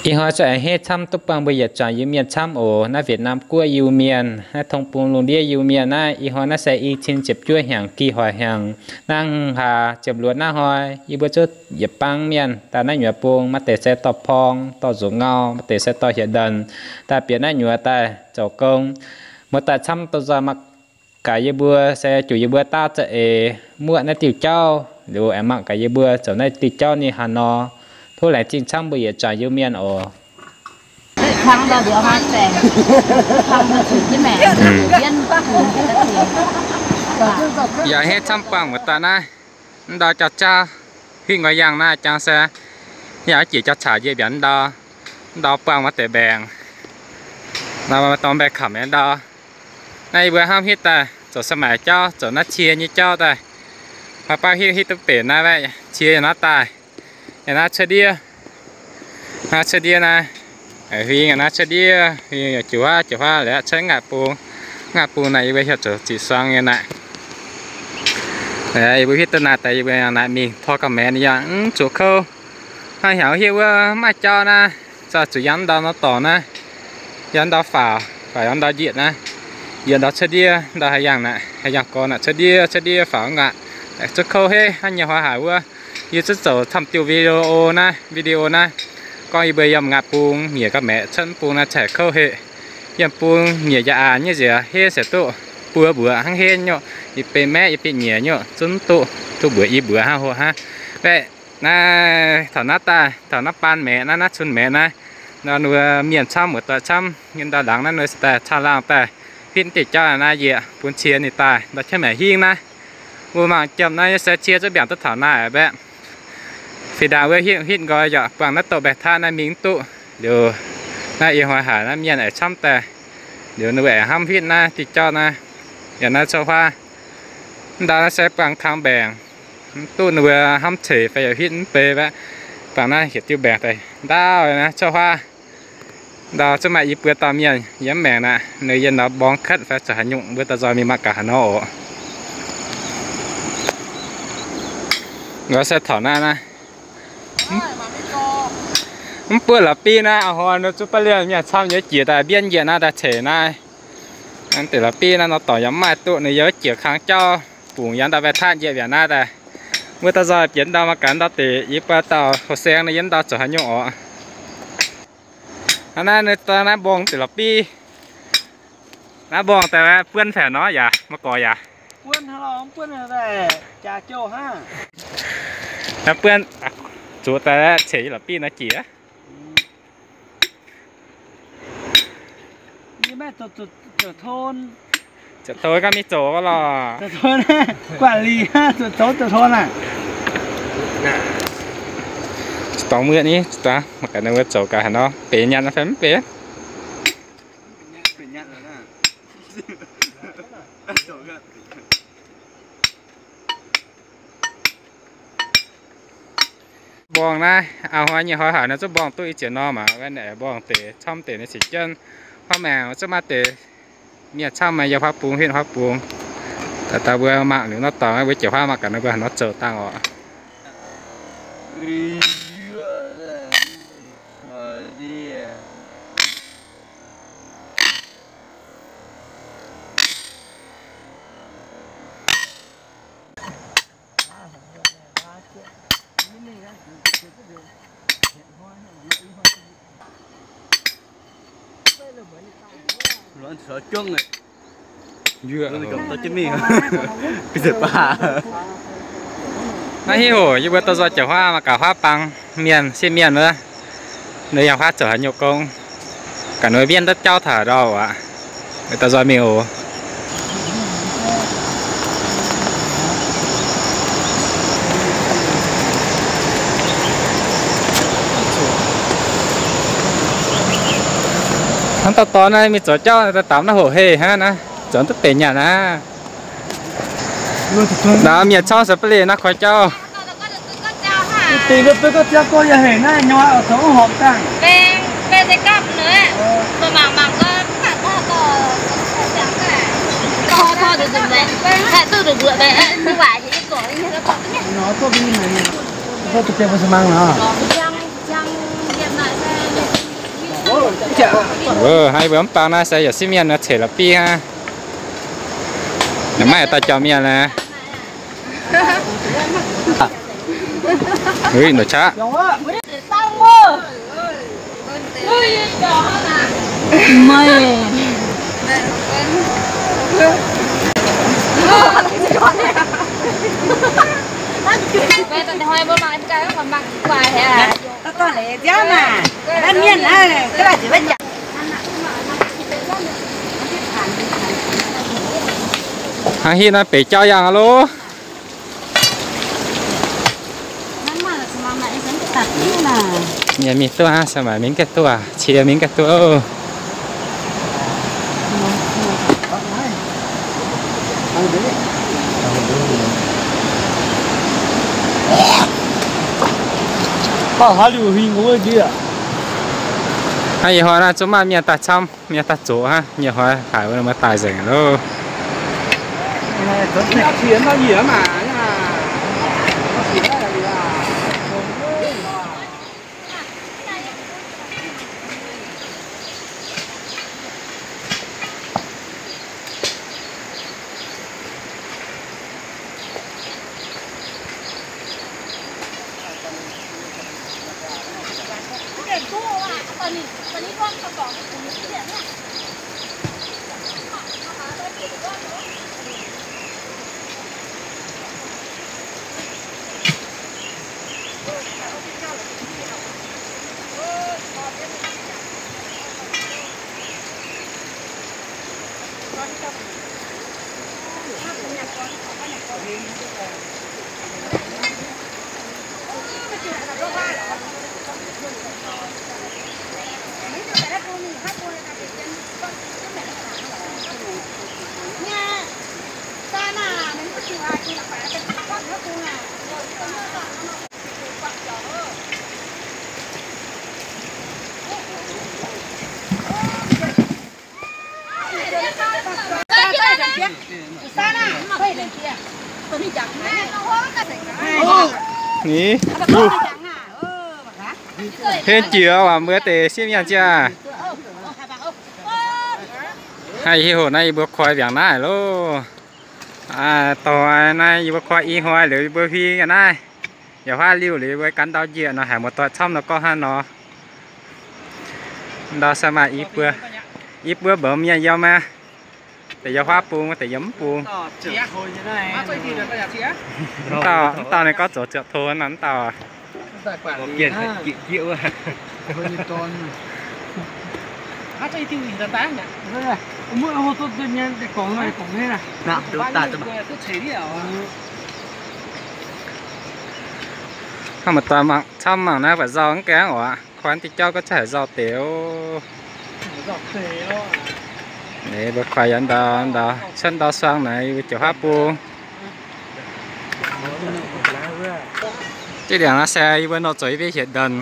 Ih hnoi se aengx henv camv duqv buangh mbuo yietc zuangx Iu-Mienh camv oc. Naaiv Việt Nam guoqv Iu-Mienh, naaiv Tong Bung lungh ndiev Iu-Mienh naaiv, ih hnoi naaiv se i cin ziepc juov hnyangx, gi hoic hnyangx, hnangv haaix ziepc luoqc naaiv hnoi, yie mbuo zuov yietc bang mienh daaih naaiv nyuoz bung, maaih deix se dorh porng, dorh nzuqc ngau, maaih deix se dorh hieh ndenh, daaih bieqc naaiv nyuoz daaih zoux gong. Muoz-doic camv duqv nzoih mangc gaax yie mbuo, se juqc yie mbuo daav za'eix muoqv naaiv diuh jauv liuz aengx mangc gaax yie mbuo zoux naaiv diuh jauv ninh haaix nor. Tov laengz zingh camv mbuo yietc zuangx Iu-Mienh oc. Yaac henv camv buangh muoz-doic naaiv, mv ndau jauv-jauv, huingv nqoi yangh naaiv jangv se yaac jiex jauv-caux njiec mbiaauc ndau, ndau buangh maaih deix mbaengc, ndau dorng mbaengx kamx ndau. Naaiv yie mbuo hnamv hitv daaih zoux สมัย jauv, zoux naaiv cie nyei jauv daaih, maiv baav hitv, hitv duqv benx naaiv, cie yaac naaiv daaih, yaac naaiv cuotv ndiev, naaiv cuotv ndiev naaiv, huing yaac naaiv cuotv ndiev, huing yaac jiu huaav, jiu huaav laaix cuotv ngaatc bung. Ngaatc bung naaiv yie mbuo heuc zoux ziqc suang nyei naaiv. Yie mbuo hitv duqv naaiv daaih yie mbuo naaiv mingh tor gauh maengx yaac mv zuqc kouv. Hnangv hnyangx hitv wuov maaih jauv naaiv, zauh zuqc yangh ndau nor dorngx naaiv, yangh ndau faaux, faaux yangh ndau njiec naaiv, njiec ndau cuotv ndiev, ndau haaix yangh naaic, haaix yangh gorx naaic cuotv ndiev, cuotv ndiev faaux ngaatc, cuotv kouv henv hnangv nyei hnoi haaix wuov. Yie zuqc zoux camv diuh video naaiv, video naaiv, gorngv yie mbuo yiem ngaatc bung nyiec gauh maeqc cuotv bung naaiv cingx kouv henv. Yiem bung nyiec njaaux aqc nyei nziex henv se duqv buo mbuoqc hnangv henv nyei, yie benx maeqv yie benx nyiec nyei zunv duqv, duqv mbuoqc i mbuoqc hnangv hoc hnangv. Baeqc naaiv taux naaiv daaih, taux naaiv baan maeqc naaiv, naaiv cun maeqc naaiv, nor mbuo mienh camv muoz-doic camv nyei ndau-laangz naaiv nor se daaih caangh laangh daaih huitv diuh jauv naaiv yie bun cie ninh daaih ndau qiemx maeqc hingv naaiv. Mbuo mangc jomc naaiv nyei se cie zuqc mbiaangc duqv taux naaiv baeqc. Fih ndaangc wuov hitv, hitv nqoi yaac buangh naaiv doqc mbaengx-taav naaiv mingh mv duqv. Liuz naaiv ih hnoi haic naaiv mienh aengx camv daaih. Liuz ninh mbuo aengx hnamv hitv naaiv diuh jauv naaiv, yaac naaiv cuotv huaav. Ndau naaiv se buangh kang mbaengc, mv duqv ninh mbuo hnamv ceix fai yaac hitv mv bei baeqc. Buangh naaiv heuc diuh mbaengc daaih ndaauv naaiv cuotv huaav. Ndau zuqc maaih i buo dauh mienh yiem maengc naaic, ninh yiem ndau mborngz kuotv fai zoux haaix nyungc, mbuo daaih nzoih mingh mangc gaax haaix nor oc. Nqoi se taux naaiv naaiv. Mv buov la'bieiv naaiv, a'hnoi ninh zuqc baav lienh mienh camv nyei jiex daaih mbienv njiec naaiv daaih ceix naaiv. Deix la'bieiv naaiv nor dorngx yaac mv maaih duqv, ninh yiem jiex kangx jauv bungx yaac ndau mbaengx-taav njiec mbiaauc naaiv daaih. Mbuo daaih nzoih bieqc ndau mangc gaax ndau deix i buo dauh houh saeng ninh yiem ndau zoux haaix nyungc oc. Naaiv naaiv ninh daaih naaiv mborngz deix la'bieiv. Naaiv mborngz daaih buonv faaux nor yaac maiv gorx yaac. Naaiv buonv zuqc daaih ceix la'bieiv nor jiex. Zoux tov ganh mingh zoux lorqc. Dorngx muoqv ni, mangc gaax ninh mbuo zoux gaax haaix nor, benx nyanc fai mv benx. Mborngz naaiv, a'hnoi nyei hnoi haic nor zuqc mborngz duqv i ziex norm maah. Mborngz deix camv deix ninh sic jienv, huaav maengc zuqc maaih deix mienh camv maaih yiem huaav bung, huin huaav bung. Daaih mbuo mangc liuz nor dorngx, mbuo jiex huaav mangc gaax ninh mbuo haaix nor zoux dangh oc. Naaiv hiuv hoc yie mbuo daaih nzoih jiex huaav mangc gaax huaav bang mienh sieqv mienh wuov, ninh yangh huaav zoux haaix nyungc gong, gaax ninh mbienv duqv jauv taux ndau aqv. Daaih nzoih mingh oc. Hnangv dauh dorn naaiv mingh zoux jauv daaih dapv naaiv hoc heh hnangv naaiv, zoux duqv benx nyanc aqv. Naaiv mienh camv se ba'lih naaiv koi jauv. Hnangv yie mbuo mv baac naaiv se yaac sieqv mienh nor ceix la'bieiv hnangv. Yaac maiv haaix dauh jauv mienh naaic. Ui, ndoqc qaqv. Hnangv hitv naaiv benx jauv yangh loh. Mienh mingh duqv hnangv, se maaih mingh gaengh duqv, qiex mingh gaengh duqv oc. Hnangv ih hnoi naaiv zungv maaih mienh daaih camv, mienh daaih zoqc hnangv, nyei hnoi haic wuov maiv daaih nzengc loh. Ni, henv jiex waac mbuo deix sieqv mienh ziangh. Hnangv hiuv hoc naaiv yie mbuo koi mbiaangc naaiv loh. Doix naaiv yie mbuo koi i hnoi liuz yie mbuo huing ga'naaiv. Yauh huaav liuh liuz yie mbuo gan ndau njiec nor, haiz muoz-doic camv nor gorngv hnangv nor. Ndau se maaih i buo, i buo mbouv mienh yiem aqv. Deix yauh huaav bung, deix yiem mv bung. Mv dauh, mv dauh ninh gorngv zoux ziepc tong nor, mv dauh. Hnangv muoz-doic mangc camv mangc naaiv buatc nzauh mv gaengh oc. Koi diuh jauv gorngv zungv haiz nzauh deix oc. Mbuo koi yaac ndau ndau cuotv ndau suang naaiv yie mbuo ziouc huaav bung. Diqv ndiangx naaiv se yie mbuo nor zoux yie mbuo hietc nduonx.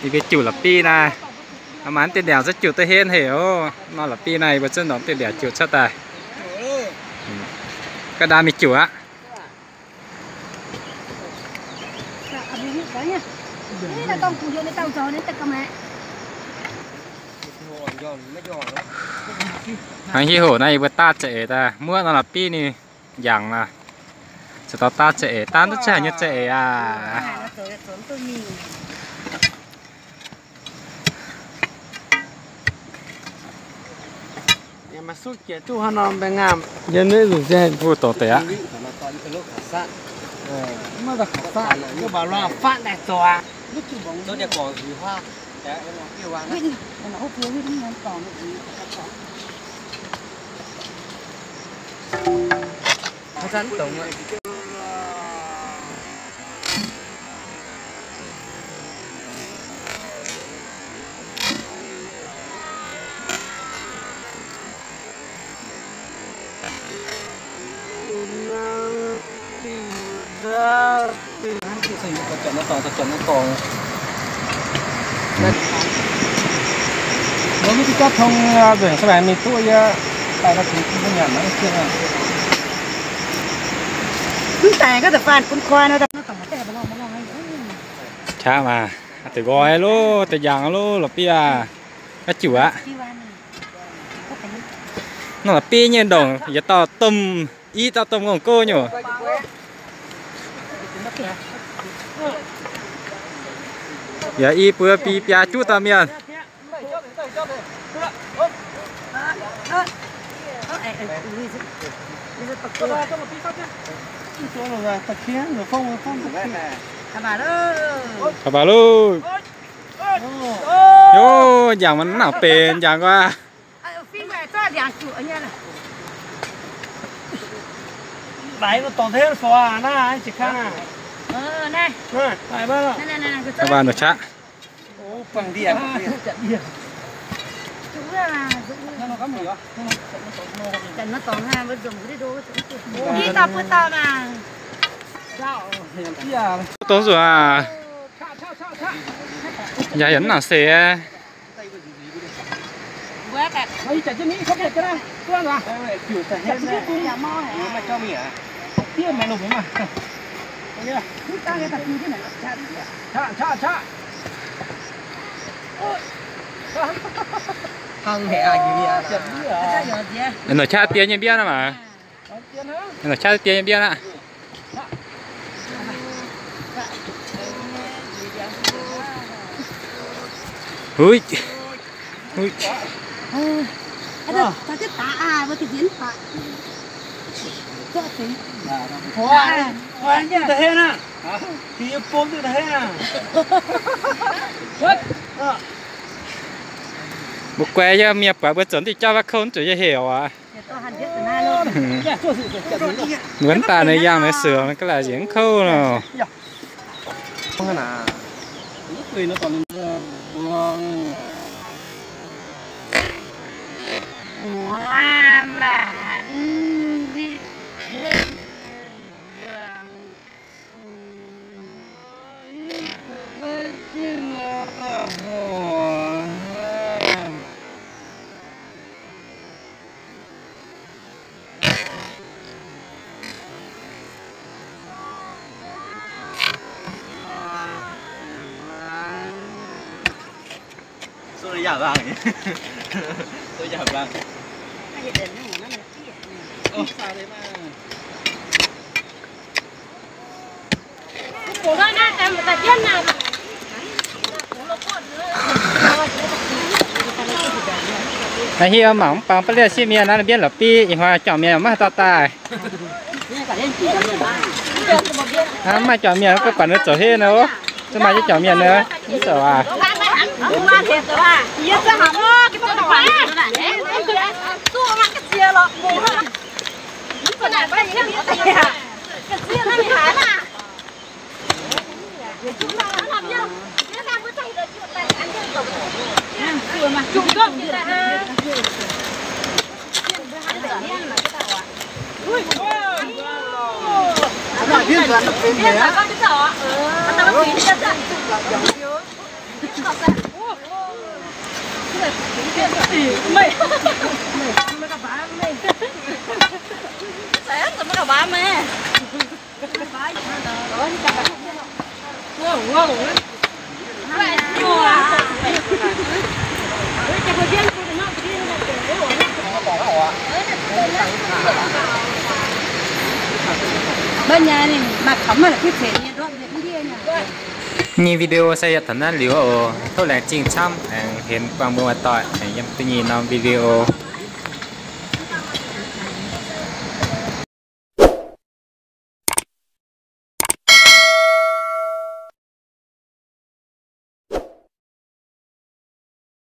Yie mbuo juqc la'bieiv naaiv. Maaih diqv ndiangx zungv juqc duqv henv hec oc. Nor la'bieiv naaiv yie mbuo zungv nor diqv ndiangx juqc cuotv daaih. Ga'ndaa mingh juqc aqv. Hnangv hiuv hoc naaiv yie mbuo daav za'eix daaih muoqv nor la'bieiv ninh yangc nor. Zuqc daav daav za'eix, daav duqv za'eix nyei za'eix aac. Mbuo doqc deix aqv. Mv deix ga'faanh bun koi nor, qaqv maah. Deix nqoi loh, deix njangc loh, la'bieiv aac. Ga'juqc aqv. Naaiv la'bieiv nyei ndongc yietc dauh domh, i dauh domh ngongh gouv nyei oc. Yaac i buo biaa juqv dauh mienh. Haaix baac loh. Yo, njangc maiv nangc benx njangc guaax. Haaix baac nor qaqv. Dongh nzunc aac, yaac yaac mv nangc seix. Noic qaqv dien nyei mbienv aqv maah. Noic qaqv dien nyei mbienv aqv. Huic. Huic. Mbuo guai yie mienh buatc mbuo zoux diuh jauv maiv kouv, zuqc yie heuc aqv. Wuonx daaih ninh yangh ninh suonc ga'laaic nzengc mv kouv nor. Naaiv hiuv mangc mv baac ba'lieqv sieqv mienh naaiv, mbienv la'bieiv ih hnoi jangc mienh maiv haaix dauh daaih. Mv maaih jangc mienh, guv guangc ninh zoux heh nor, mv maaih jangc mienh nor, mv zoux aac. Nyei video se yiem taux naaiv liuz oc. Tov laengz zingh camv aengx henv buangh mbuo muoz-doic aengx yiem duqv nyei norm video.